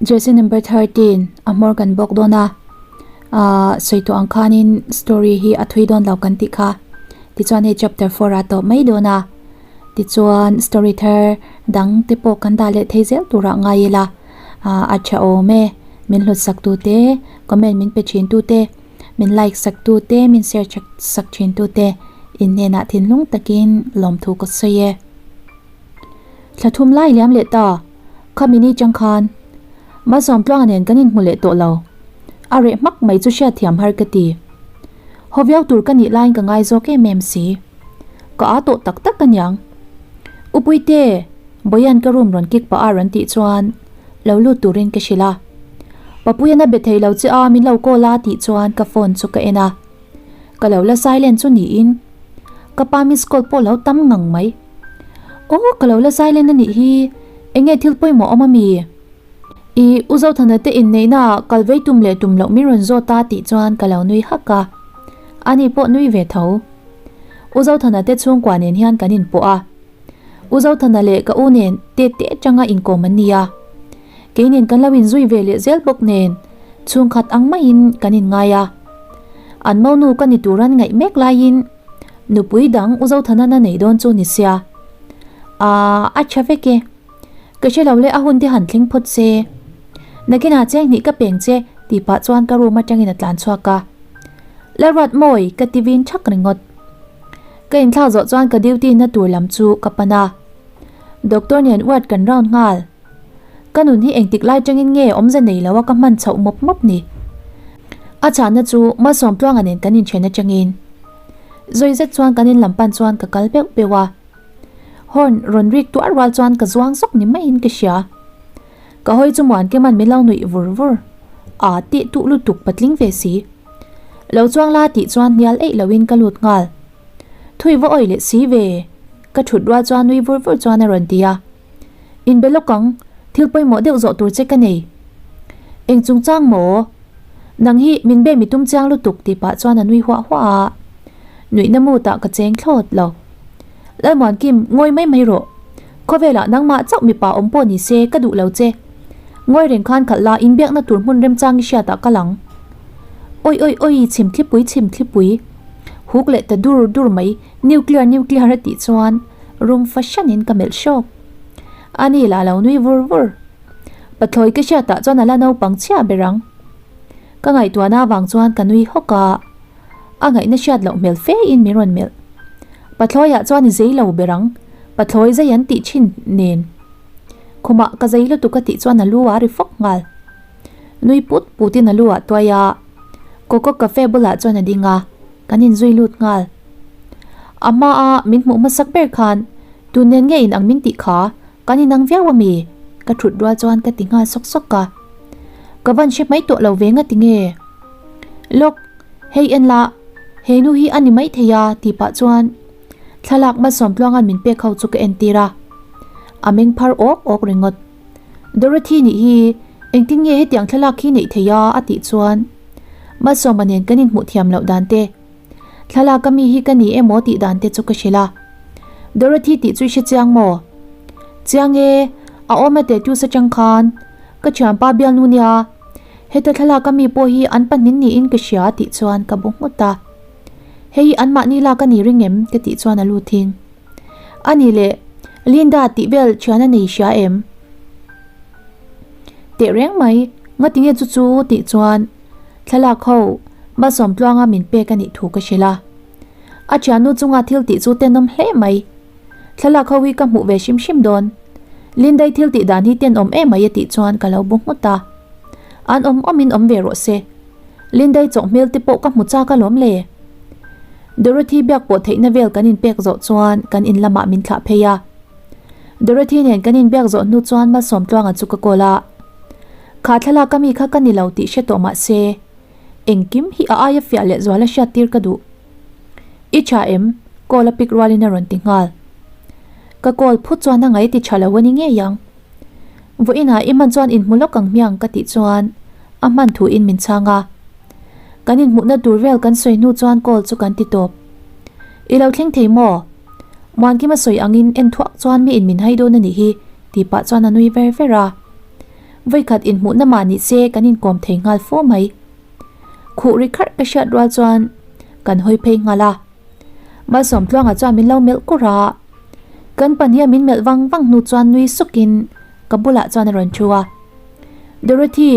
Jersey number 13 a hmawr kan bawk dawn a, ahh sawi tawh ang khanin story hi a thui dawn lo kan tih kha. Tichuan hei chapter 4 ah tawp mai dawn a, tichuan story thar dang te pawh kan dah leh thei zel turah ngai ila ahh a tha awm e, min hlut sak tu te, comment min pe thin tu te, min like sak tu te, min share sak thin tu te in hnenah thinlung takin lawmthu ka sawi e. Thla thum lai liam leh ta, khami ni chang khan Malsawmtluanga nen kan inhmu leh tawh lo. A reh hmak mai chu hriatthiam har ka ti. Haw viau tur ka nih laiin ka ngai zawk em em si. Ka aa tawh tak tak aniang. U Puite, Boyan ka room rawn kick pah a rawn tih chuan lo lut turin ka hrilh a. Papuian a be thei lo che a min lo call a tih chuan ka phone chu ka en a. Ka lo la silent chu niin ka pa miss call pawh lo tam ngang mai. Aw ka lo la silent a nih hi, enge thil pawimawh awm ami? I U Zothana te inneihna ah kal vei tum leh tum loh min rawn zawt a tih chuan ka lo nui hak a, ani pawh nui ve tho. U Zothana te chhungkua nen hian kan inpawh a, U Zothana leh ka u nen te te atanga inkawm an ni a, kei nen kan lo inzui ve leh zel bawk nen chhungkhat ang maiin kan inngai a, an monu ka ni turan ngaih mek laiin Nupui dang U Zothana na nei dawn chu ni sia. Aaa, a tha vek e. Ka hre lo le a hun te han thleng phawt se. Nakinah cheng hnih ka peng che tih pah chuan ka room atangin a tlan chhuak a. Lalruat mawi ka ti vin thak ringawt. Ka inthlak zawh chuan ka duty na tur lam chu ka pan a. Doctor nen ward kan round nghal. Ka nun hi engtik lai tangin nge awmze nei lo a ka hman chhoh mawp mawp ni. A chahna chu Malsawmtluanga nen kan inthen atangin. Zawi zet chuan kan in lam pan chuan ka kal beuh beuh a. Horn rawn rik tuar rual chuan ka zuang zawk ni maiin ka hria. Ka hawi chu Muankima'n min lo nuih vur vur a tih tuh lutuk patling ve si. Lo chuang la tih chuan hnial eih loin ka lut nghal. Thui va awih leh si ve. Ka thut rual chuan nui vur vur chuan a rawn ti a. Inbe lawk ang, thil pawimawh deuh zawh tur che ka nei. Eng chungchang maw? Nang hi min be mi tum chiang lutuk tih pah chuan a nui huah huah a. Nuihna mut ah ka cheng thlawt lo. Lalmuankim, ngawi mai mai rawh. Khawvelah nangmah chauh mipa awm pawh ni se ka duh lo che. Ngawi reng khan khalh la inbiakna tur hmun remchang i hriatah ka lang. Oi oi oi chhimthlipui chhimthlipui. Huk leh ta dur dur mai nuclear nuclear a tih chuan rum fahranin ka melh hrawk. Ani lah lo nui vur vur. Pathlawi ka hriatah chuan a la naupang chhia ber ang. Ka ngaihtuahna avang chuan ka nui hawk a, a ngaihna hriat loh hmel fe in min rawn melh. Pathlawiah chuan i zei lo ber ang, pathlawi zai an tih thin nen. Khumah ka zei lutuk a tih chuan a lu a ri fawk nghal. Nui put put in a lu ah tuai a, Coco Cafe bulah chuan a ding a, kan inzui lut nghal. A hma a min hmuh hmasak ber khan tun nen nge inang min tih kha Kan inang viau ami? Ka thut rual chuan ka ti nghal sawk sawk a. Ka van hre mai tawh lo ve nga ti nge? Lawk, hei en la, he nu hi a ni mai thei a tih pah chuan thlalak Malsawmtluanga'n min pek ho chu ka entir a. A meng phar awk awk ringawt. Dorothy nih hi engtin nge hetiang thlalak hi neih thei a a tih chuan Malsawma nen kan inhmuh thiam loh dan te Thlalak a mi hi ka ni emaw tih dan te chu ka hrilh a. Dorothy tih chu i hre chiang maw? Chiang e, a awm a tattoos atang khan ka thianpa bialnu nia, heta thlalak a mi pawh hi an pahnin niin ka hria tih chuan ka bu nghut a. Hei anmahni lak a ni ring em? ka tih chuan a lut thing. A ni leh, Linda tih vel thian a nei hria em? Teh reng mai, ngatinge chu chu tih chuan Thlalak ho, Malsawmtluanga min pek a nih thu ka hrilh a. A thiannu chunga thil tih chu tenawm hle mai. Thlalak ho hi ka hmuh ve hrim hrim dawn. Lindai thil tih dan hi tenawm em mai a tih chuan ka lo bu nghut a. An awm awmin awm ve rawh se. Lindai chawhmel te pawh ka hmu chak alawm le. Dorothy biak pawh theihna vel kan inpek zawh chuan kan in lamah min thlah phei a. Dorothy nen kan inbiak zawh hnu chuan Malsawmtluanga chu ka call a. Kha thlalak a mi kha ka ni lo tih hre tawh mah se, engkim hi a aia fiah leh zuala hriat tir ka duh. I tha em? Call a pick rualin a rawn ti nghal. Ka call phut chuan a ngaih ti tha lo a ni ngei ang. Vawiinah i hman chuan inhmu lawk ang hmiang ka tih chuan a hman thuin min chhang a. Kan inhmuhna tur vel kan sawi hnu chuan call chu kan ti tawp. I lo thleng thei maw? Muankima sawi angin en thuak chuan mi in min hai dawn a nih hi tih pah chuan a nui ver ver a. Vawikhat inhmuhna mah ni se kan inkawm thei nghal fo mai. Khuh ri kharh ka hriat rual chuan kan hawi phei nghal a. Malsawmtluanga chuan min lo melh kur a. Kan pahniha min melh vang vang hnu chuan nui sukin ka bulah chuan a rawn thu a. Dorothy,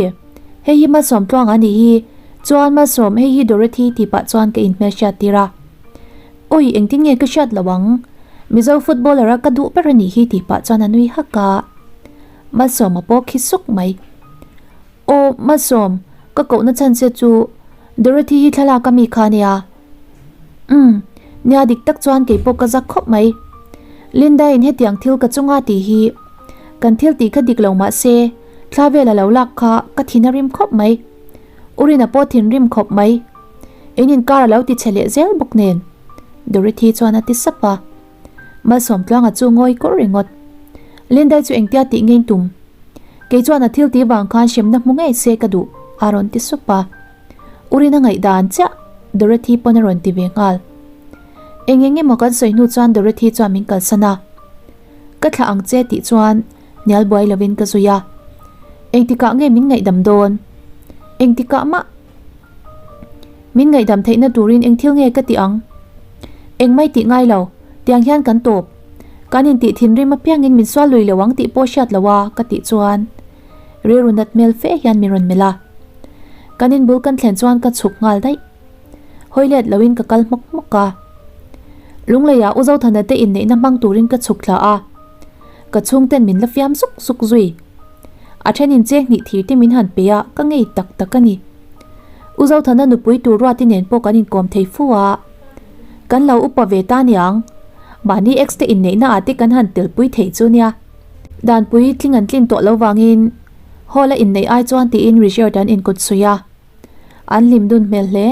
hei hi Malsawmtluanga a nih hi, chuan Malsawm hei hi Dorothy tih pah chuan ka inhmelhriat tir a. Awi engtin nge ka hriat lo ang, Mizo footballer a ka duh ber a nih hi tih pah chuan a nui hak a. Malsawma pawh khi suk mai. Aw Malsawm, ka kohna chhan che chu Dorothy hi thlalak a mi kha nia. Umm, nia dik tak chuan kei pawh ka zak khawp mai. Linda in hetiang thil ka chunga tih hi kan thil tih kha dik lo mah se thla vel a lo lak kha ka thin a rim khawp mai. Urina pawh thinrim khawp mai. In inkar a lo ti chhe leh zel bawk nen. Dorothy chuan a ti sap a. Malsawmtluanga chu ngawi kawr ringawt. Lindai chu engtia tih ngei tum? Kei chuan a thil tih vang khan hremna hmu ngei se ka duh, a rawn ti sup a. Urina ngaihdan chiah Dorothy pawn a rawn ti ve nghal. Eng eng emaw kan sawi hnu chuan Dorothy chuan min kalsan a. Ka thlah ang che tih chuan hnial buai lovin ka zui a. Engtikah nge min ngaihdam dawn? Engtikah mah? Min ngaihdam theihna turin eng thil nge ka tih ang? Engmai tih ngai lo, tiang hian kan tawp. Kan intih thinrim apiangin min sual lui lo ang tih pawh hriat lo a ka tih chuan rilru nat hmel fe hian min rawn melh a. Kan inbul kan thlen chuan ka chhuk nghal daih. Hawi let loin ka kal hmawk hmawk a. Lungleiah U Zothana te inneihna hmang turin ka chhuk thla a. Ka chhungten min la fiam zuk zuk zui. A thenin cheng hnih thir te min han pe a, ka ngei tak tak a ni. U Zothana nupui tur Ruati nen pawh kan inkawm thei fu a, kan lo upa ve ta niang. Mahni ex te inneihna ah te kan han telpui thei chu nia. Danpui tling an tlin tawh lo vangin hall a inneih ai chuan tiin resort an inkawt suih a, an hlim dun hmel hle.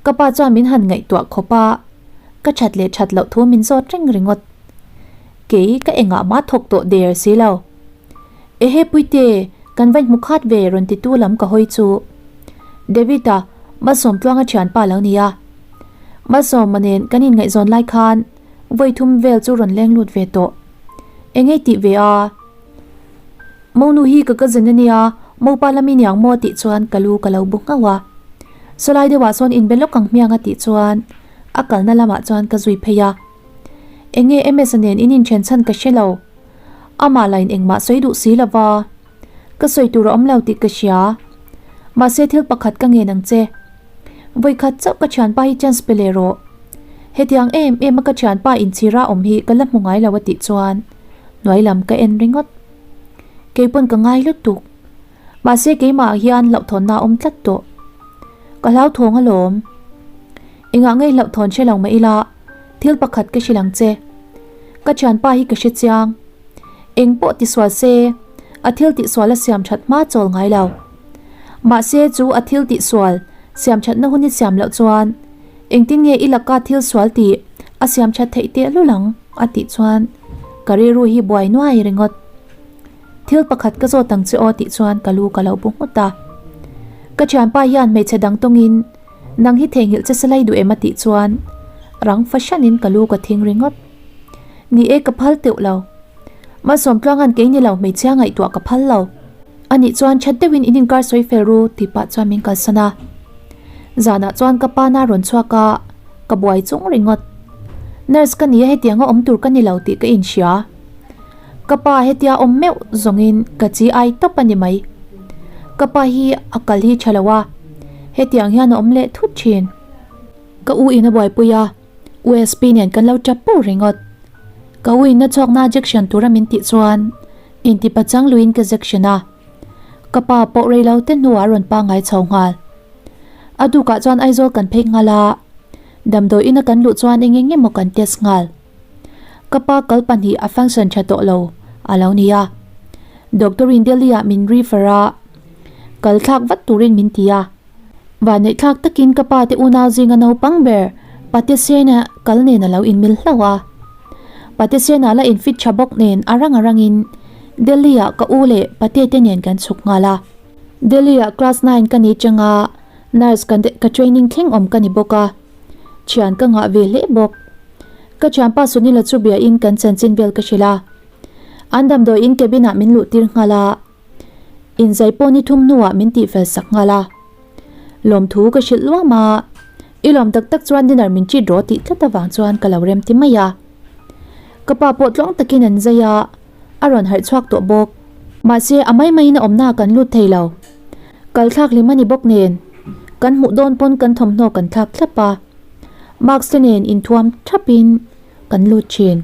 Ka pa chuan min han ngaihtuah khawp a, ka that leh that loh thu min zawt reng ringawt. Kei ka engah mah thawk tawh der si lo. Ehe Puite, kan va inhmu khat ve rawn titu lam ka hawi chu. David-a, Malsawmtluanga thianpa lo nia. Malsawma nen kan inngaihzawn lai khan vawi thum vel chu rawn leng lut ve tawh. Engei tih ve a? Monu hi ka cousin a nia, Mopa lami niang maw tih chuan ka lu ka lo bu nghauh a. Sawlai deuhah sawn inbe lawk ang hmiang a tih chuan a kalna lamah chuan ka zui phei a. Enge MS-a nen in inthen chhan ka hre lo. Amah lain engmah sawi duh si lova. Ka sawi tur a awm lo tih ka hria. Mahse thil pakhat ka ngen ang che. Vawikhat chauh ka thianpa hi chance pe leh rawh. Hetiang em em a ka thianpa inchhira awm hi ka la hmu ngai lo a tih chuan hnuai lam ka en ringawt. Keipawn ka ngai lutuk. Mahse keimah ah hian hlauhthawnna a awm tlat tawh. Ka hlauthawng alawm. Engah ngei hlauhthawn hre lo mah ila thil pakhat ka hrilh ang che. Ka thianpa hi ka hre chiang. Eng pawh tisual se a thil tihsual a siam that hma chawl ngai lo. Mahse chu a thil tihsual siam thatna hun i siam loh chuan engtin nge i laka thil sual tih a siam that theih tehlul ang a tih chuan ka rilru hi buai nuai ringawt. Thil pakhat ka zawt ang che aw tih chuan ka lu ka lo bu nghut a. Ka thianpa hian hmeichhe dang tawngin nang hi theihnghilh che salai duh em a tih chuan rang fahranin ka lu ka thing ringawt. Ni e ka phal teuh lo. Malsawmtluanga'n kei ni lo hmeichhia ngaihtuah ka phal lo. Anih chuan that deuhin in inkar sawi fel ru tih pah chuan min kalsan a. Zanah chuan ka pa na rawn chhuak a, ka buai chung ringawt. Nurse ka nia hetianga awm tur ka ni lo tih ka inhria. Ka pa hetia awm meuh zawngin ka chi ai tawp a ni mai. Ka pa hi a kal hi tha lo a, hetiang hian a awm leh thut thin. Ka u in a buaipui a, USP nen kan lo tap pur ringawt. Ka u in a chhuakna jection tura min tih chuan inti pachang luiin ka jection a. Ka pa pawh rei lo te hnuah a rawn pangngai chho nghal. A tukah chuan Aizawl kan phei nghal a, damdawi ina kan luh chuan eng eng emaw kan test nghal. Ka pa kal pahnih a function tha tawh lo a lo ni a. Doctor in Delhi ah min refer a, kal thlak vat turin min ti a. Vanneih thlak takin ka pa te unau zinga naupang ber Patesena kal nen a lo inmil hlauh a. Patesena la infit tha bawk nen a rang a rangin Delhi ah ka u leh Pate te nen kan chhuk nghal a. Delhi ah class nine ka ni chang a, nurse ka training thleng awm ka ni bawk a, thian ka ngah ve hle bawk. Ka thianpa Sunila chu bia in kan chanchin vel ka hrilh a. An damdawi in cabin ah min luh tir nghal a. Inzai pawh ni thum hnuah min tihfel sak nghal a. Lawmthu ka hrilh luam a, I lawm tak tak chuan dinner min treat rawh tih tlat avang chuan ka lo rem ti mai a. Ka pa pawh tluang takin an zai a, a rawn harh chhuak tawh bawk. Mahse a mai maiin a awmna kan lut thei lo. Kal thlak hlim a ni bawk nen, kan hmuh dawn pawn kan thawmhnaw kan thlak thlap a. Mask te nen inthuam thapin kan lut thin.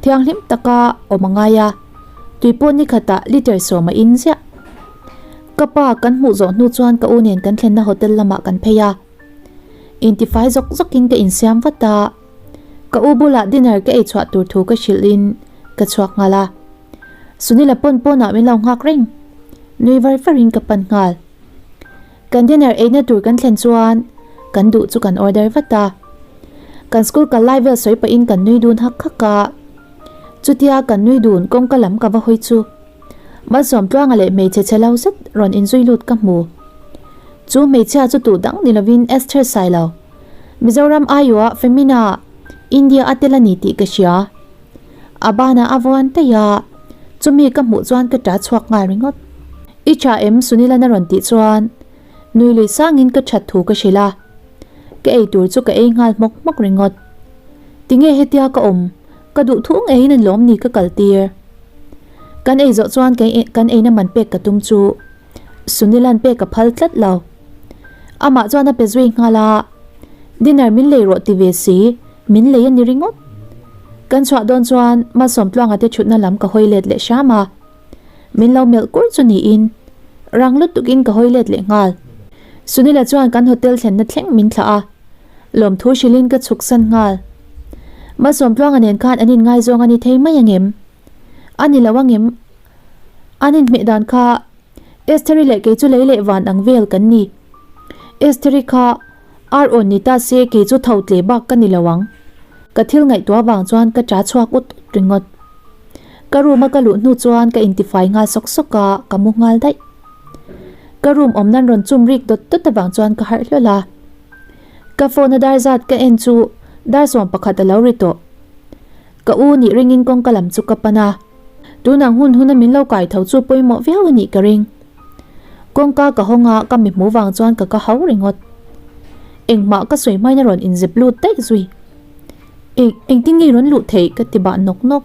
Thianghlim taka awm a ngai a, tui pawh ni khatah liter sawm a in ziah. Ka pa kan hmuh zawh hnu chuan ka u nen kan thlenna hotel lamah kan phei a. Intifai zawk zawkin ka insiam vat a, ka u bulah dinner ka ei chhuah tur thu ka hrilhin ka chhuak nghal a. Sunila pawn pawnah min lo nghak reng. Nui var varin ka pan nghal. Kan dinner eina tur kan thlen chuan kan duh chu kan order vat a. Kan school kal lai vel sawi pahin kan nui dun hak hak a. Chutia kan nui dun kawngka lam ka va hawi chu Malsawmtluanga leh hmeichhe chhe lo zet rawn inzui lut ka hmu. Chu hmeichhia chu tuh dang ni lovin Esther Sailo, Mizoram aiawha Femina, India a tel a ni tih ka hria. A banah a vuan daih a, chumi ka hmuh chuan ka ṭah chhuak nghal ringawt. I ṭha em Sunilan a rawn tih chuan nui lui sangin ka ṭhat thu ka hrilh a, ka ei tur chu ka ei nghal hmawk hmawk ringawt. Tinge hetia ka awm, ka duh thu ngeiin a lawm ni ka kal tir. Kan ei zawh chuan kan eina man pek ka tum chu Sunilan pek a phal tlat lo. Amah chuan a pe zui nghal a, Dinner min lei rawh ti ve si, min lei a ni ringawt. Kan chhuah dawn chuan Malsawmtluanga te thutna lam ka hawi let leh hram a, min lo melh kur chu niin rang lutukin ka hawi let leh nghal. Sunila chuan kan hotel thlenna thleng min thlah a, lawmthu hrilhin ka chhuk san nghal. Malsawmtluanga nen khan an inngaizawng a ni thei mai angem? A ni lo angem? An inhmeh dan kha Estheri leh kei chu lei leh van ang vel kan ni. Estheri kha ar awn ni ta se kei chu tho tle bak ka ni lo ang. Ka thil ngaihtuah vang chuan ka ṭa chhuak ut ut ringawt. Ka room a ka luh hnu chuan ka intifai nghal sawk sawk a, ka mu nghal daih. Ka room awm nan rawn chum rik dawt dawt avang chuan ka harh hlawl a. Ka phone a dar zat ka en chu dar 11 a lo ri tawh. Ka u nih ringin kawngka lam chu ka pan a. Tunang hun huna min lo kai tho chu pawimawh viau a nih ka ring. Kawngka ka hawng a, ka mi hmuh vang chuan ka ka hau ringawt. Engmah ka sawi hmain a rawn inzep lut daih zui. Eng, engtin nge i rawn luh theih? ka ti bah nawk nawk.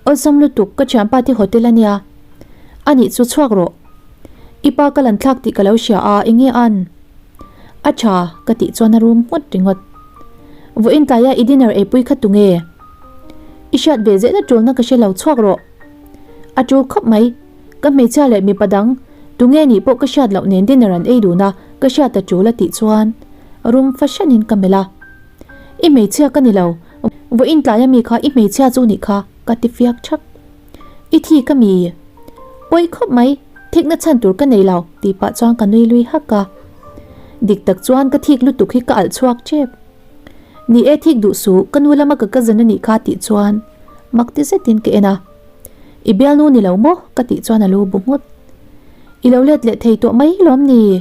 Awlsam lutuk, ka thianpa te hotel a nia. Anih chu chhuak rawh. I pa ka lan thlak tih ka lo hria a, enge an? A tha, ka tih chuan a rum nghut ringawt. Vawiin tlaia i dinner eipui kha tunge? I hriat ve zehna tulna ka hre lo chhuak rawh. A tul khawp mai, ka hmeichhia leh mipa dang tunge nih pawh ka hriat loh nen dinner an ei dun a, ka hriat a tul a tih chuan rum fahranin ka melh a. I hmeichhia ka ni lo, vawiin tlaia mi kha i hmeichhia chu nih kha, ka ti fiak thak. I thi ka mi? Pawi khawp mai, thikna chhan tur ka nei lo, tih pah chuan ka nui lui hak a. Dik tak chuan ka thik lutuk hi ka alh chhuak tep. Ni e thik duh suh, ka nu lama ka cousin a nih kha tih chuan mak ti zetin ka en a. I bialnu ni lo maw? ka tih chuan a lu bu nghut. I lo let leh thei tawh mai lawm ni?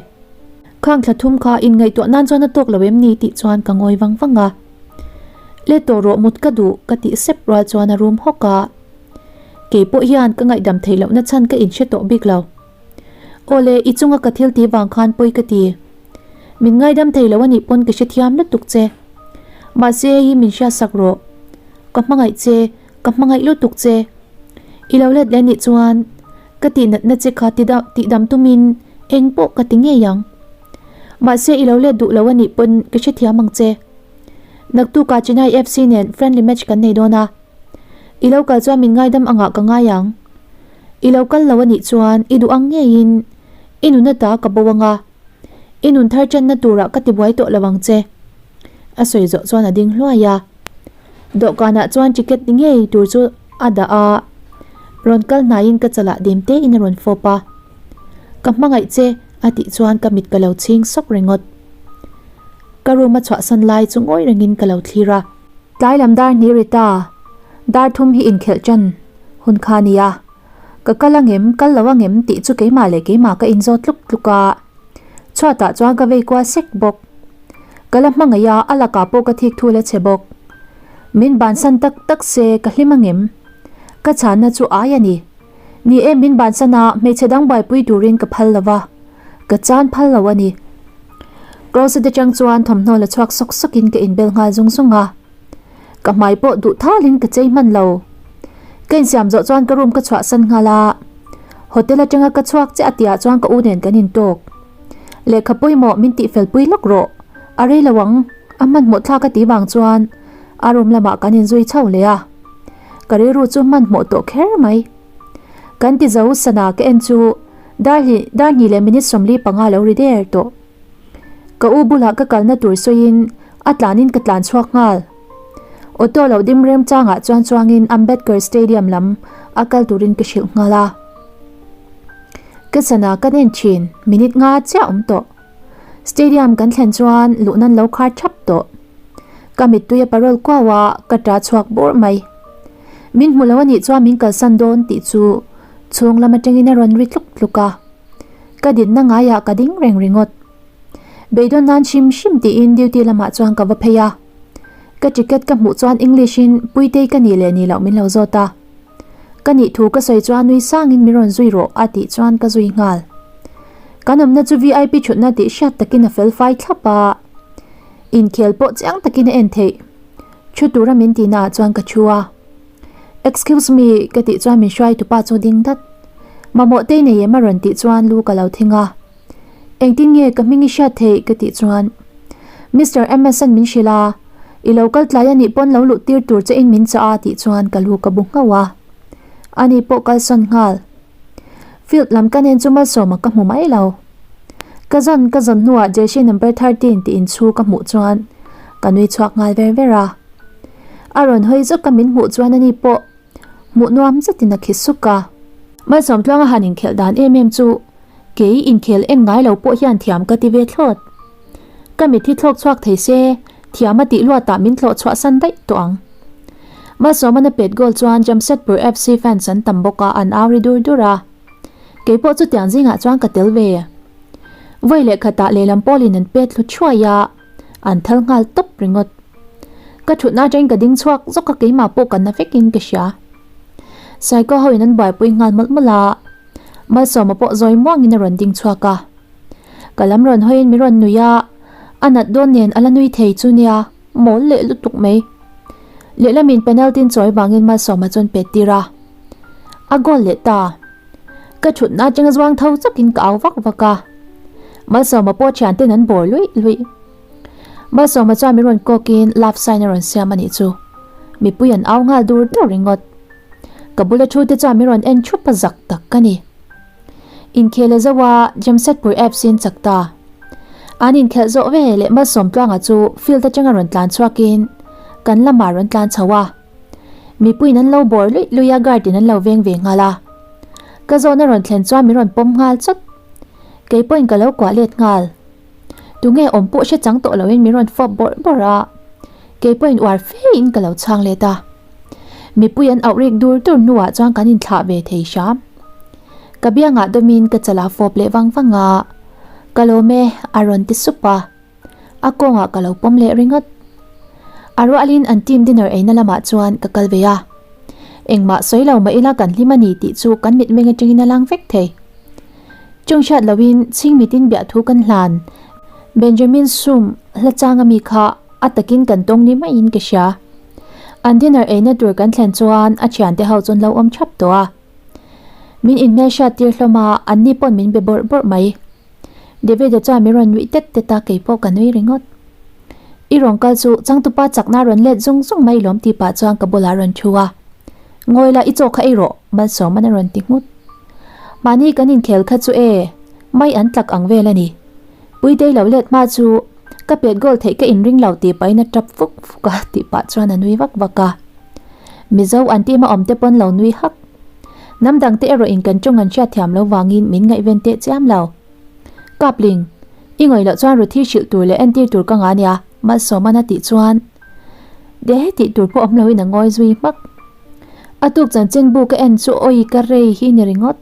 Khang thla thum kha inngaihtuah nan chuan a tawk lo em ni tih chuan ka ngawi vang vang a. Let tawh rawh mut ka duh ka tih sep rual chuan a rum hawk a. Kei pawh hian ka ngaihdam theih lohna chhan ka inhre tawh bik lo. Awle, i chunga ka thil tih vang khan pawi ka ti. Min ngaidam thei lo a nih pawn ka hrethiam lutuk che. Mahse hei min hriatsak rawh. Ka hmangaih che, ka hmangaih lutuk che. I lo let leh nih chuan ka tihnatna che kha tihdam tumin eng pawh ka ti ngei ang. Mahse i lo let duh lo a nih pawn ka hrethiam ang che. Naktukah Chennai FC nen friendly match kan nei dawn a. I lo kal chuan min ngaidam angah ka ngai ang. I lo kal lo a nih chuan i duh ang ngeiin i nun ata ka bo anga, i nun thar channa turah ka tibuai tawh lo ang che. A sawi zawh chuan a ding hluai a. Dawhkanah chuan ticket ni ngei tur chu a dah a, rawn kal hnaiin ka chalah dim tein a rawn fawp a. Ka hmangaih che a tih chuan ka mit ka lo chhing sawk ringawt. Ka room a chhuahsan lai chu ngawi rengin ka lo thlir a. Tlai lam dar hnih ri ta, dar thum hi inkhelh ṭan hun kha a nia. Ka kal angem, kal lo angem tih chu keimah leh keimah ka inzawt tluk tluk a. Chhuatah chuan ka vei kual sek bawk. Ka la hmangaih a, a lakah pawh ka thik thul a che bawk. Min bansan tak tak se ka hlim angem? Ka chhanna chu ai a ni. Ni e, min bansan a, hmeichhe dang buaipui turin ka phal lo va, ka chan phal lo a ni. Closet atang chuan thawmhnaw la chhuak sawk sawkin ka inbel nghal zung zung a. Ka hmai pawh duh thalin ka chei hman lo. Ka insiam zawh chuan ka room ka chhuahsan nghal a. Hotel atanga ka chhuak chiah a tihah chuan ka u nen kan intawk. Lehkha pawimawh min tihfel pui lawk rawh. A rei lo ang, a hmanhmawh thlak a tih vang chuan a room lamah kan inzui chho leh a. Ka rilru chu hmanhmawh tawh kher mai. Kan ti zo sana ka en chu dar hnih dar hnih leh minute 45 lo ri der tawh. Ka u bulah ka kalna tur sawiin a tlanin ka tlan chhuak nghal. Auto lo dim rem changah chuan chuangin Ambedkar Stadium lam a kal turin ka hrilh nghal a. Ka sana ka nen thin minute nga chiah awm tawh. Stadium kan thlen chuan luh nan lo khar thap tawh. Ka mittui a parol kuau a, ka ta chhuak bawrh mai. Min hmu lo anih chuan min kalsan dawn tih chu chhung lam atangin a rawn ri tluk tluk a. Ka dinna ngaiah ka ding reng ringawt. Beidawn nan hrim hrim tiin duty lamah chuan ka va phei a. Ka ticket ka hmuh chuan English in Puitei ka nih leh nih loh min lo zawt a. Ka nih thu ka sawi chuan nui sangin min rawn zui rawh a tih chuan ka zui nghal. Kan awmna chu VIP thutna tih hriat takin a fel fai thlap a. Inkhel pawh chiang takin a en theih. Thu tura min tihna ah chuan ka thu a. Excuse me ka tih chuan min hruai tupa chu ding dat. Mamawh tei nei em a rawn tih chuan lu ka lo thing a. Engtin nge ka hming i hriat theih ka tih chuan Mister Emerson min hrilh a, i lo kal tlai anih pawn lo luh tir tur che in min chah a tih chuan ka lu ka bu nghauh a. Ani pawh kalsawn nghal. Field lam ka nen chu malsawma ka hmu mai lo. Ka zawn ka zawn hnuah jersey number 13 tih inchhu ka hmuh chuan ka nui chhuak nghal ver ver a. A rawn hawi zawk a min hmuh chuan ani pawh hmuh nuam zetin a khi suk a. Malsawmtluanga han inkhelh dan em em chu kei inkhel en ngai lo pawh hian thiam ka ti ve thlawt. Ka mit hi thlawk chhuak thei se thiam a tih luatah min thlawh chhuah san daih tawh ang. Malsawmana pet goal chuan Jamshedpur FC fans an tam bawk a an au ri dur dur a. Kei pawh chutiang zingah chuan ka tel ve. Vawi leh khatah lehlam pawlin an pet thlu thuai a, an thal nghal tawp ringawt. Ka thutna atangin ka ding chhuak zawk a keimah pawh ka na vekin ka hria. Saikaw ho in an buaipui nghal mawlh mawlh a, Malsawma pawh zawi muangin a rawn ding chhuak a. Ka lam rawn hawiin min rawn nui a, a nat dawn nen a la nui thei chu nia, mawl leh lutuk mai. Lehlamin penalty in chawi vangin Malsawma chuan pet tir a. A goal leh ta. Ka thutna atanga zuang tho chakin ka au vak vak a. Malsawma pawh thianten an bawr luih luih. Malsawma chuan min rawn kawkin love sign a rawn siam a nih chu. Mipui an au nghal dur dur ringawt. Ka bula thu te chuan min rawn en thup a zak tak ka ni. Inkhel a zo a, Jamshedpur FC in chak ta. An inkhelh zawh ve leh Malsawmtluanga chu field atanga rawn tlan chhuakin kan lamah rawn tlan chho a. Mipuiin an lo bawr luih luih a, guard in an lo veng ve nghal a. Ka zawhna rawn thlen chuan min rawn pawm nghal chawt. Kei pawhin ka lo kuah let nghal. Tunge awm pawh hre chang tawh loin min rawn fawp bawrh bawrh a, kei pawhin uar fe in ka lo chhang let a. Mipui an auh rik dur dur hnuah chuan kan inthlah ve thei hram. Ka biangah dawmin ka chalah fawp leh vang vang a, Ka lawm e, a rawn ti sup a. A kawngah ka lo pawm leh ringawt. A rualin an team dinner eina lamah chuan ka kal ve a. Engmah sawi lo mah ila kan hlim a ni tih chu kan mitmeng atangin a lang vek thei. Chung hriat loin chhing mitin biah thu kan hlan. Benjamin Sum hla chang ami kha a takin kan tawng ni maiin ka hria. An dinner eina tur kan thlen chuan a thiante ho chuan lo awm thap tawh a. Min inhmelhriat tir hlawm a, anni pawn min be bawrh bawrh mai. David-a chuan min rawn nuih tet tet a, kei pawh ka nui ringawt. I rawn kal chu changtupa chakna rawn let zung zung mai lawm tih pah chuan ka bulah rawn thu a. Ngawi la, i chaw kha ei rawh, Malsawman a rawn ti nghut. Mahni kan inkhel kha chu e, mai an tlak ang vel a ni. Puitei lo let hma chu ka pet goal theih ka inring lo tih pahin a tap fuk fuk a tih pah chuan a nui vak vak a. Mizo an team a awm te pawn lo nui hak. Hnam dang te erawh in kan tawng an hriat thiam lo vangin min ngaihven teh chiam lo. Kapling, i ngawih loh chuan Ruthi hrilh tur leh entir tur ka ngah nia, Malsawman a tih chuan de tih tur pawh awm loin a ngawi zui hmak. A tuk chanchin bu ka en chu awi ka rei hi ni ringawt.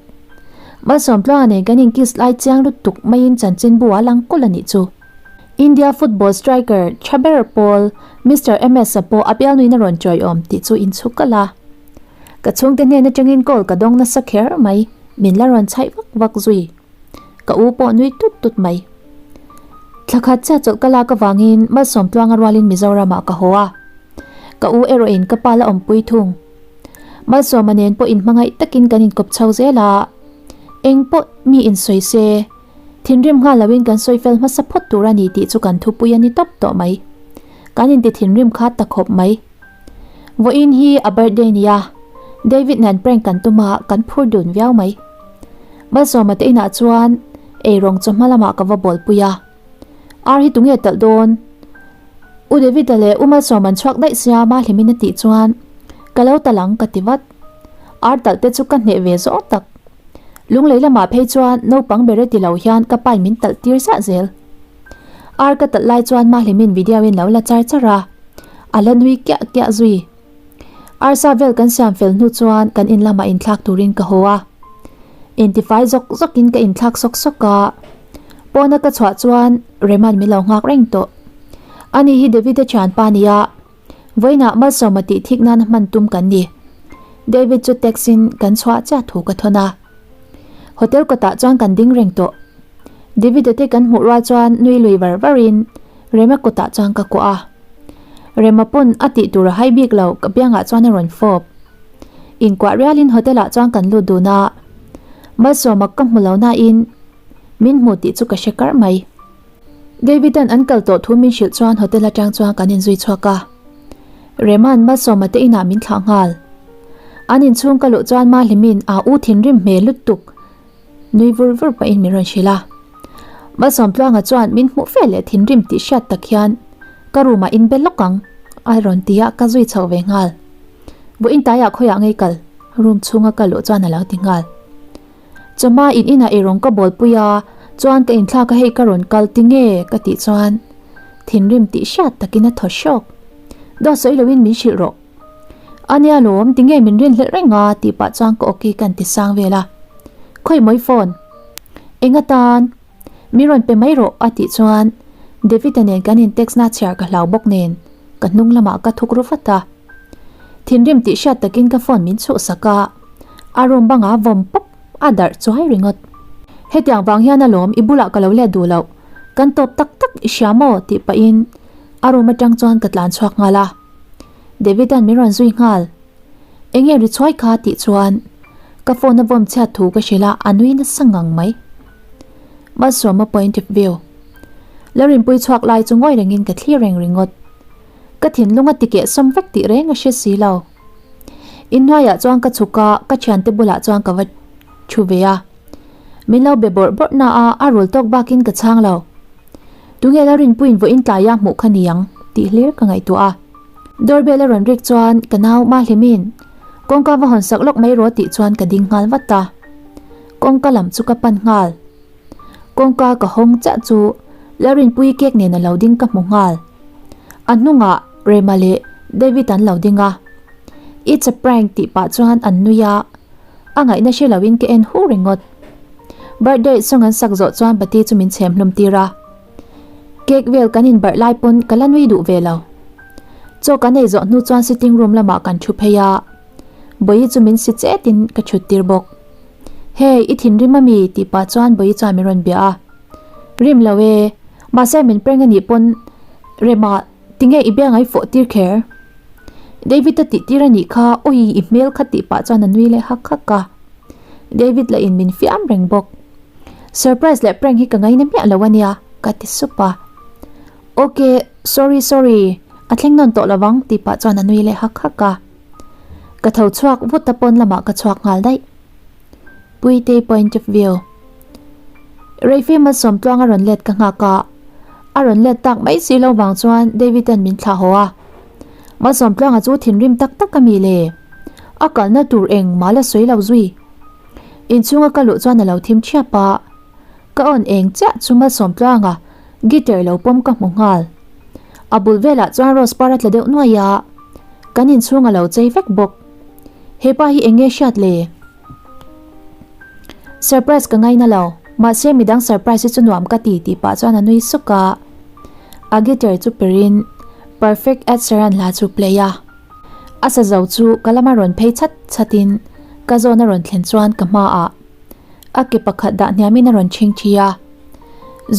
Malsawmtluanga nen kan in kiss lai chiang lutuk maiin chanchin bu a lang kulh a nih chu. India football striker tha ber pawl Mister MS-a pawh a bialnuin a rawn chawiawm tih chu inchhuk kalh a. Ka chhungte hnen atangin call ka dawng nasa kher mai, min la rawn chhaih vak vak zui. Ka u pawh nui tut tut mai. Thla khat chiah chawlh ka lak avangin Malsawmtluanga rualin Mizoramah ka haw a. Ka u erawhin ka pa la awmpui thung. Malsawma nen pawh inhmangaih takin kan inkawp chho zel a, eng pawh mi insawi se, thinrim nghal loin kan sawi fel hmasa phawt tur a ni tih chu kan thupui a ni tawp tawh mai. Kan inti thinrim kha ta khawp mai. Vawiin hi a birthday nia, David nen prank kan tum a, kan phur dun viau mai. Malsawma te inah chuan eirawng chawhma lamah ka va bawlpui a. Ar hi tunge talh dawn? U David-a leh U Malsawm an chhuak daih sia Mahlimin a tih chuan ka lo talh ang ka ti vat. Ar talh te chu ka hneh ve zawh tak. Lunglei lamah phei chuan naupang bere ti lo hian ka pain min talh tir ziah zel. Ar ka talh lai chuan Mahlimin video in lo la char char a, a la nui kiah kiah zui. Arsa vel kan siam fel hnu chuan kan in lamah inthlak turin ka haw a. Intifai zawk zawkin ka inthlak sawk sawk a. Pawna ka chhuah chuan Rema'n min lo nghak reng tawh. Ani hi David-a thianpa a ni a, vawiinah Malsawma tih thik nana hman tum kan ni. David chu text in kan chhuah chiah thu ka thawn a. Hotel kawtah chuan kan ding reng tawh. David-a te kan hmuh rual chuan nui lui var varin Rema kawtah chuan ka kuah a. Rema pawn a tih tur a hai bik lo, ka biangah chuan a rawn fawp. Inkuah rialin hotel ah chuan kan lut dun a, Malsawma ka hmu lo nain min hmu tih chu ka hre karh mai. David-a'n an kal tawh thu min hrilh chuan hotel atang chuan kan inzui chhuak a. Rema'n Malsawma te inah min thlah nghal. An inchhung ka luh chuan Mahlimin a u thinrim hmel lutuk Nui vur vur pahin min rawn hrilh a. Malsawmtluanga chuan min hmuh fe leh thinrim tih hriat tak hian ka room ah inbe lawk ang a rawn ti a, ka zui chho ve nghal. Vawiin taiah khawiah ngei kal room chhunga ka luh chuan a lo ti nghal. Chawhma in inah eirawng ka bawlpui a, chuan ka inthlak a hei ka rawn kal ti nge ka tih chuan thinrim tih hriat takin a thaw hrawk. Dawt sawi loin min hrilh rawh. A nia lawm, tinge min rinhlelh reng a? tih pah chuan ka awki ka inti sang vel a. Khawi mawi phone? Eng atan? Min rawn pe mai rawh a tih chuan David-a nen kan in text na chhiar ka hlau bawk nen ka hnung lamah ka thuk ru vat a. Thinrim tih hriat takin ka phone min chhuhsak a, a room bangah vawm pawp a darh chuai ringawt. Hetiang vang hian alawm i bulah ka lo let duh loh, kan tawp tak tak i hria maw? tih pahin a room atang chuan ka tlan chhuak nghal a. David-a'n min rawn zui nghal. Enge ri chhuai kha tih chuan ka phone a vawm chhiat thu ka hrilh a, a nui nasa ngang mai. Malsawma point of view. Larinpui chhuak lai chu ngawi rengin ka thlir reng ringawt. Ka thinlung a tikeh sawm vek tih reng a hre si lo. Inhnuaiah chuan ka chhuk a, ka thiante bulah chuan ka va thu ve a. Min lo be bawrh bawrh na a, a rul tawk bakin ka chhang lo. Tunge la rinpuiin vawiin tlaia hmuh kha ni ang tih hlir ka ngaihtuah a. Doorbell a rawn rik chuan ka nau Mahlimin kawngka va hawn sak lawk mai rawh tih chuan ka ding nghal vat a. Kawngka lam chu ka pan nghal. Kawngka ka hawng chiah chu Larinpuii cake nen a lo ding ka hmu nghal. A hnungah Rema leh David an lo ding a. It's a prank tih pah chuan an nui a. A ngaihna hre loin ka en hu ringawt. Birthday song an sak zawh chuan bati chu min chhem hlum tir a. Cake vel kan inbarh lai pawn ka la nui duh ve lo. Chaw kan ei zawh hnu chuan sitting room lamah kan thu phei a. Bawihi chu min si chetin ka thut tir bawk. Hey, i thinrim ami? tih pah chuan Bawihi chuan min rawn bia a. Rim lo e, mahse min prank anih pawn Rema tinge i biang a i fawh tir kher? David a tih tir anih kha, awi i hmel kha tih pah chuan a nui leh hak hak a. David lah in min fiam reng bawk. Surprise leh prank hi ka ngaina miah lo ania ka ti sup a. Ok, sorry sorry, a thleng nawn tawh lovang tih pah chuan a nui leh hak hak a. Ka tho chhuak vut a pawn lamah ka chhuak nghal daih. Puitei point of view. Reifim a sawmtluang a rawn let ka nghak a, a rawn let tak mai si lo vang chuan David-a'n min thlah haw a. Malsawmtluanga chu thinrim tak tak a mi le. A kalna tur eng mah la sawi lo zui. Inchhunga ka luh chuan a lo thim thiap a. Ka awn eng chiah chu Malsawmtluanga guitar lo pawm ka hmu nghal. A bul velah chuan rose par a tla deuh nuai a. Kan inchhung a lo chei vek bawk. Hepa hi eng nge hriat le? Surprise ka ngaina lo, mahse midang surprise hi chu nuam ka ti tih pah chuan a nui suk a. A guitar chu perin Perfect Ed Sheeran hla chu play a. A sa zo chu ka lama rawn phei chhat chhatin ka zawn a rawn thlen chuan ka hmaah a ke pakhat dah hniamin a rawn chhing thi a.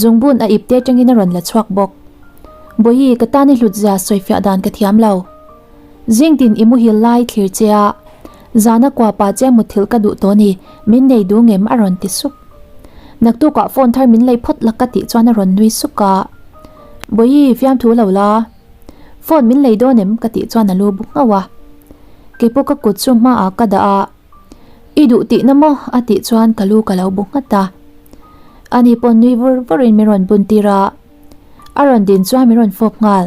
Zungbun a ipte atangin a rawn la chhuak bawk. Bawihi ka tan i hlut zia sawifiah dan ka thiam lo. Zingtin i muhil lai thlir che a, zana kua pa che muthilh ka duh tawh ni, min nei duh ngem a rawn ti sup. Naktukah phone thar min lei phawt la ka tih chuan a rawn nui suk a. Bawihi fiamthu lo la. Phone min lei dawn em ka tih chuan a lu bu nghauh a. Keipawh ka kut chu hmaah ka dah a, I duh tihna maw? a tih chuan ka lu ka lo bu nghat a. Ani pawh nui vur vurin min rawn bun tir a, a rawn din chuan min rawn fawp nghal.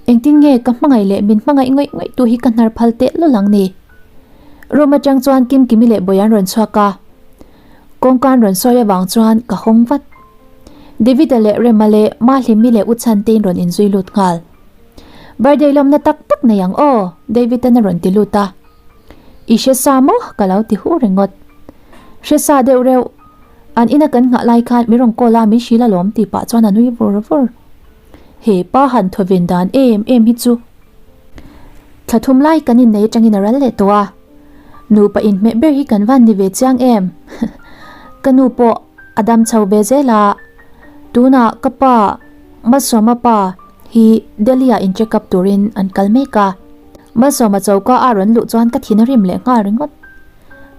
Engtin nge ka hmangaih leh min hmangaih ngawih ngawih tu hi ka hnar phal teh lul ang ni? Room atang chuan Kimkimi leh Bawian rawn chhuak a, kawngka an rawn sawi avang chuan ka hawng vat. David-a leh Rema leh Mahlimi leh U Chhantein rawn inzui lut nghal. Birthday lawmna tak tak nei ang aw, David-an a rawn ti lut a. I hre sa maw? ka lo ti hu ringawt. Hre sa deuh reuh. An ina kan nghah lai khan min rawn call a, min hrilh alawm tih pah chuan a nui vur vur. He pa han thawven dan em em hi chu. Thla thum lai kan innei atangin a ral leh tawh a. Nupa inhmeh ber hi kan van ni ve chiang em? Ka nu pawh a dam chho ve zel a, tunah ka pa Malsawma pa hi Delhi ah in check up turin an kal mek a. Malsawma choka a rawn luh chuan ka thin a rim leh nghal ringawt.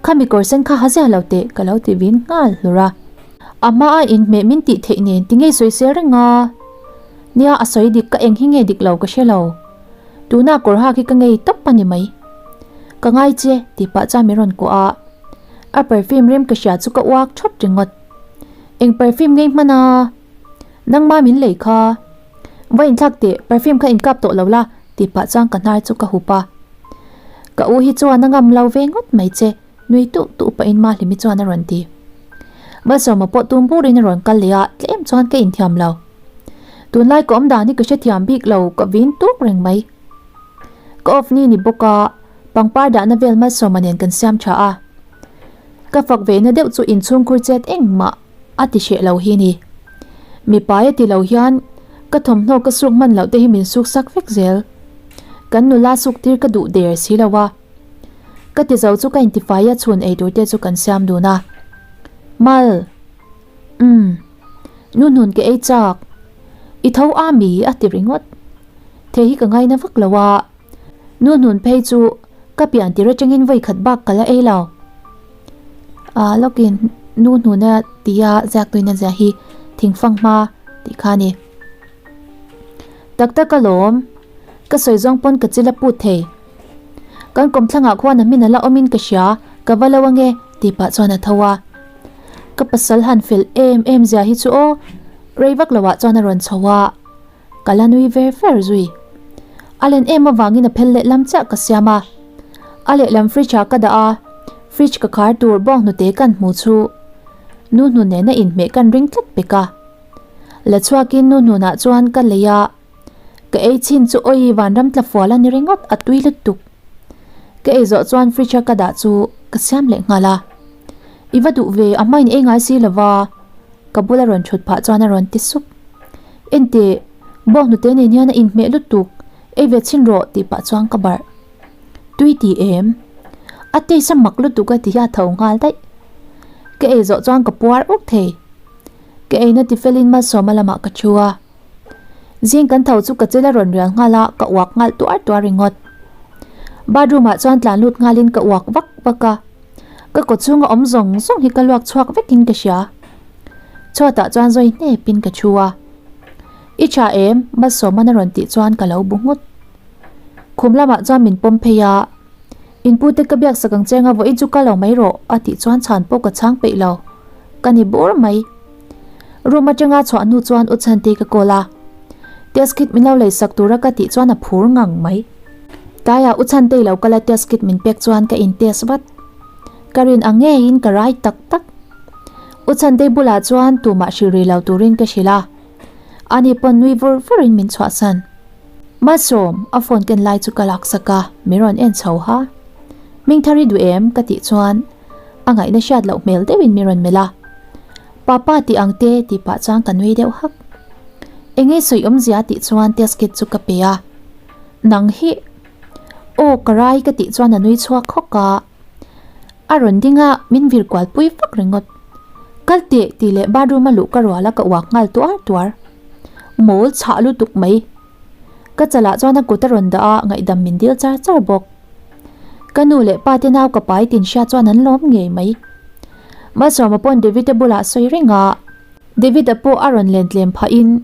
Khami kawr sen kha ha zia lo teh ka lo ti vin nghal hlur a. A hma a inhmeh min tih theih nen ti ngei sawi sel reng a. Nia a sawi dik ka eng hi nge dik lo ka hre lo. Tuna kawr hak hi ka ngei tawp a ni mai. Ka ngai che tih pah chuan min rawn kuah a. A perfume rim ka hria chu ka uak thawt ringawt. Eng perfume ngei hman a? Nangma min lei kha. Va inthlak teh, perfume kha inkap tawh lo la tih pah chuan ka hnar chu ka hup a. Ka u hi chuan a ngam lo ve ngawt mai che, nui tuh tuh pahin Mahlimi chuan a rawn ti. Malsawma pawh tum burin a rawn kal leh a, tlem chuan ka inthiam lo. Tunlai ka awm dan hi ka hrethiam bik lo, ka vin tuk reng mai. Ka off ni ni bawk a, pangpar dahna vel Malsawma nen kan siam tha a. Ka fak vehna deuh chu inchhungkhur chet engmah a ti hreh lo hi ni. Mipa e ti lo hian ka thawmhnaw ka suk hman loh te hi min suk sak vek zel. Kan nula suk tir ka duh der si lo a. Ka ti zo chu ka intifai a chhun ei tur te chu kan siam dun a. Mal. Umm. Nu hnun ka ei chak. I tho a mi a ti ringawt. Thei hi ka ngaina vak lo a. Nu hnun phei chu ka pian tir atangin vawi khat bak ka la ei lo. Ah lawkin nu hnuna tia ziak tuina zia hi thingfang hma tih kha a ni. Tak tak alawm, ka sawi zawng pawn ka chil a put thei. Kan kawmthlangah khuan a hmin a la awmin ka hria, ka va lo ange tih pah chuan a tho a. Ka pasal han fel em em zia hi chu aw, rei vak loah chuan a rawn chho a. Ka la nui ver ver zui. A len em avangin a phel lehlam chiah ka siam a. A lehlam fridge ah ka dah a, fridge ka khar tur bawng hnute kan hmu chu nu hnun nena inhmeh kan ring tlat pek a. La chhuakin nu hnunah chuan ka lei a, ka ei chhin chu awi vanram tla fual a ni ringawt a tui lutuk. Ka ei zawh chuan fridge a ka dah chu ka siam leh nghal a. I va duh ve, a hmain ei ngai si lova. Ka bula rawn thut phah chuan a rawn ti sup. Enteh, bawng hnute nen hian a inhmeh lutuk, ei ve chhin rawh tih pah chuan ka barh. Tui ti em? A taste a mak lutuk a ti hi a tho nghal daih. Ka ei zawh chuan ka puar uk thei. Ka eina tifelin Malsawma lamah ka thu a. Zing kan tho chu ka chil a rawn rial nghal a, ka uak nghal tuar tuar ringawt. Bathroom ah chuan tlan lut nghalin ka uak vak vak a. Ka kaw chhunga awm zawng zawng hi ka luak chhuak vekin ka hria. Chhuatah chuan zawi hnepin ka thu a. I tha em? Malsawman a rawn tih chuan ka lo bu nghut. Khum lamah chuan min pawm phei a. Inpute ka biak sak ang chenga vawiin chu ka lo mai rawh a tih chuan chhan pawh ka chhang peih lo. Ka ni bur mai. Room atanga chhuah hnu chuan U Chhantei ka call a. Test kit min lo lei sak tura ka tih chuan a phur ngang mai. Tlaiah U Chhantei lo kal a test kit min pek chuan ka in test vat. Ka rin ang ngeiin ka rai tak tak. U Chhantei bulah chuan tumah hrilh rih lo turin ka hrilh a. Ani pawn nui vur vurin min chhuahsan. Malsawm, a phone ken lai chu ka laksak a, min rawn en chho ha. Hmingthar i duh em? ka tih chuan a ngaihna hriat loh hmel deuhin min rawn melh a. Papa tih ang te tih pah chuan ka nui deuh hak. Enge sawi awmzia tih chuan test kit chu ka pe a. Nang hi. Aw ka rai ka tih chuan a nui chhuak khawk a. A rawn ding a, min vir kual pui vak ringawt. Kal teh tih leh bathroom a luh ka rual a ka uak nghal tuar tuar. Mawl chhah lutuk mai. Ka chalah chuan a kut a rawn dah a, ngaihdam min dil char char bawk. Ka nu leh pa te nau ka pai tin hria chuan an lawm ngei mai. Malsawma pawn David-a bulah sawi reng a. David-a pawh a rawn len tlem phah in,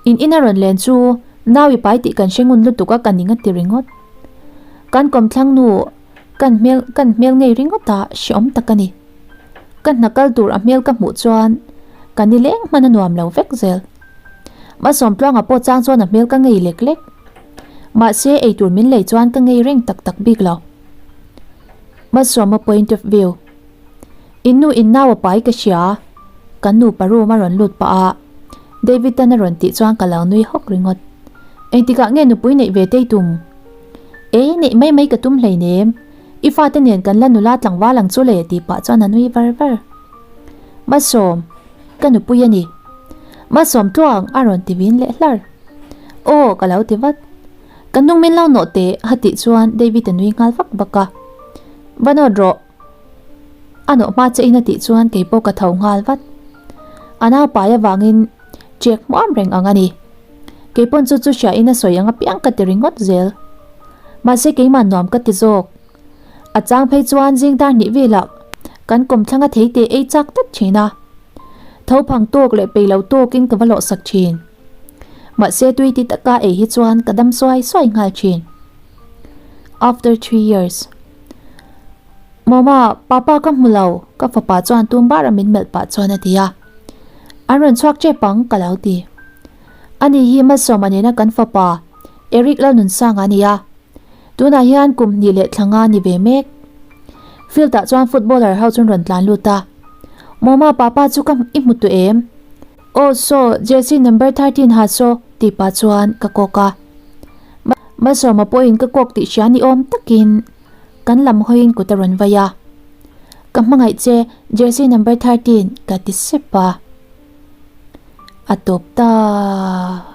in in a rawn len chu nau i pai tih kan hre ngun lutuk a ka ning a ti ringawt. Kan kawmthlang nu kan hmel kan hmel ngei ringawt a hreawm tak a ni. Ka hna kal tur a hmel ka hmuh chuan ka ni leng hman a nuam lo vek zel. Malsawmtluanga pawh chang chuan a hmel ka ngei lek lek. Mahse eitur min lei chuan ka ngei reng tak tak bik lo. Malsawma point of view. In nu in nau a pai ka hria. Kan nupa room a rawn lut pah a, David tan a rawn tih chuan ka lo nui hawk ringawt. Engtikah nge nupui neih ve tei tum? E, neih mai mai ka tum hleinem. I fate nen kan la nula tlangval ang chu le tih pah chuan a nui var var. Malsawm, ka nupui a ni. Malsawm tluang a rawn ti vin leh hlar. Aw, ka lo ti vat. Ka hnung min lo nawh teh a tih chuan David a nui nghal vak vak a. Va nawt rawh. A nawh hma che in a tih chuan kei pawh ka tho nghal vat. A naupai avangin chek hmuam reng ang a ni. Kei pawn chu chu hria in a sawi ang apiang ka ti ringawt zel. Mahse keimah nuam ka ti zawk. A chang phei chuan zing dar hnih velah kan kawmthlang a thei teh ei chak tlat thin a. Tho phang tawk leh peih lo tawkin ka va lawh sak thin. Mahse tui ti taka ei hi chuan ka dam suai suai nghal thin. After three years. Mawma, papa ka hmu lo, ka fapa chuan tum bara min melh pah chuan a ti a. An rawn chhuak tep ang, ka lo ti. Ani hi Malsawma nena kan fapa, Eric Lalnunsanga a ni a. Tunah hian kum hnih leh thla nga ni ve mek. Field ah chuan footballer ho chuan rawn tlan lut a. Mawma, papa chu ka i hmu tawh em? Aw saw, jersey number 13 ha saw, tih pah chuan ka kawk a. Malsawma pawhin ka kawk tih hria ni awm takin kan lam hawiin kut a rawn vai a. Ka hmangaih che, jersey number 13, ka ti sep a. A tawp ta.